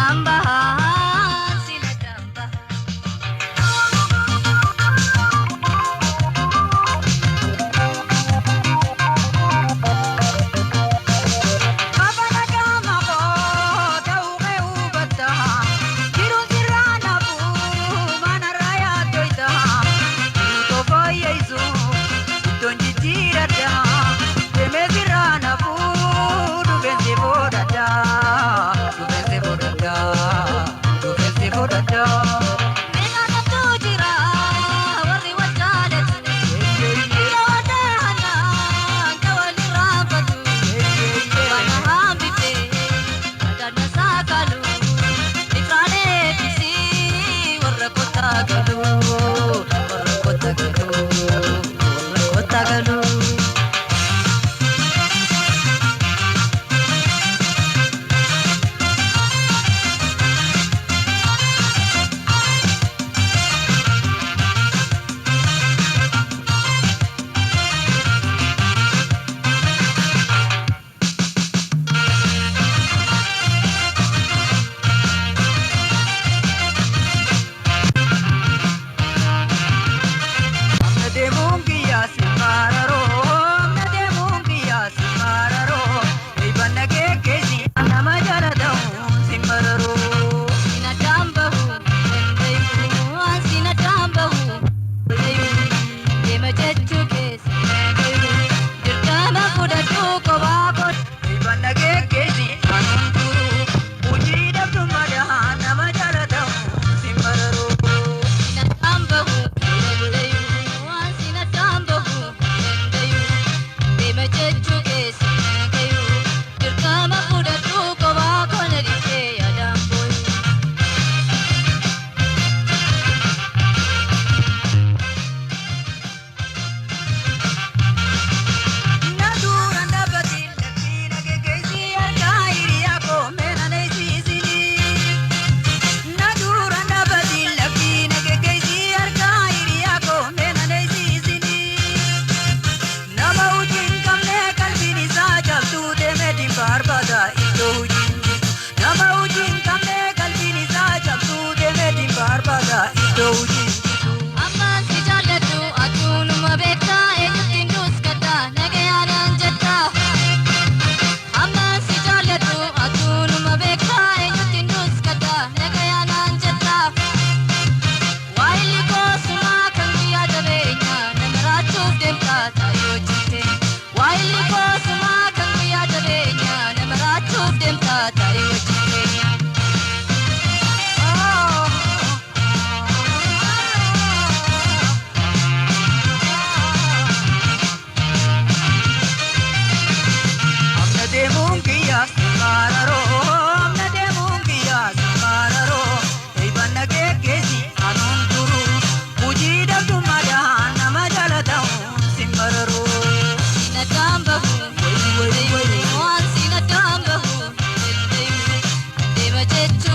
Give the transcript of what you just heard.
Sinadaan bahaa, sinadaan bahaa. Meeqa jira warri wal jaalatu. Ija wadaanaa kan wal irraanfatu. Bana hambifee madaan saakalu. Ifraan eebbisii warra kottaa galu. Warra kottaa galu. Warra kottaa galu. Amna deemuun kiyyaa si mararoo, amna deemuun kiyyaa si mararoo, eebbanna keekkeessi nama jaalatamuun si mararoo. Sinadaan bahu danda'u, sinadaan bahu deema jechuu keessa dirqama fudhadhu kophaa godhu. Eebbanna keekkeessi anuun turu, hojii dhabdu madaa nama jaalatamuun si mararoo. Sinadaan bahu danda'u, sinadaan bahu danda'u deema jechuu keessa dirqama fudhadhu kophaa godhu dhiisee yaadaan booyu. Na duraan dhaabbatiin lakkii na geggeessi harkaa hiriyaa koo meena na isiisinii. Na duraan dhaabbatiin lakkii na geggeessi harkaa hiriyaa koo meena na isiisinii. Nama hojii hin qabne qalbiin isaa cabduu deemeetiin barbaada iddoo hojiin jirtu. Nama hojii hin qabne qalbiin isaa cabduu deemeetiin barbaada iddoo hojiin jirtu. Ammaan si jaalladhu atuunuma beektaa eenyutti duskadha nagayaanaan jetta. Ammaan si jaalladhu atuunuma beektaa eenyutti duskadha nagayaanaan jetta. Waayilli koosumaa kan guyyaa jabeenya nama raachuuf deemtaa taa'ee hojjette. Waayilli koosumaa kan guyyaa jabeenya nama raachuuf deemtaa taa'ee hojjette. Amna deemuun kiyyaa si mararoo, amna deemuun kiyyaa si mararoo, eebbanna keekkeessi anuun turu, hojii dhabdu madaa nama jaalatamuun si mararoo. Sinadaan bahu waan sinadaan bahu deema jechuu.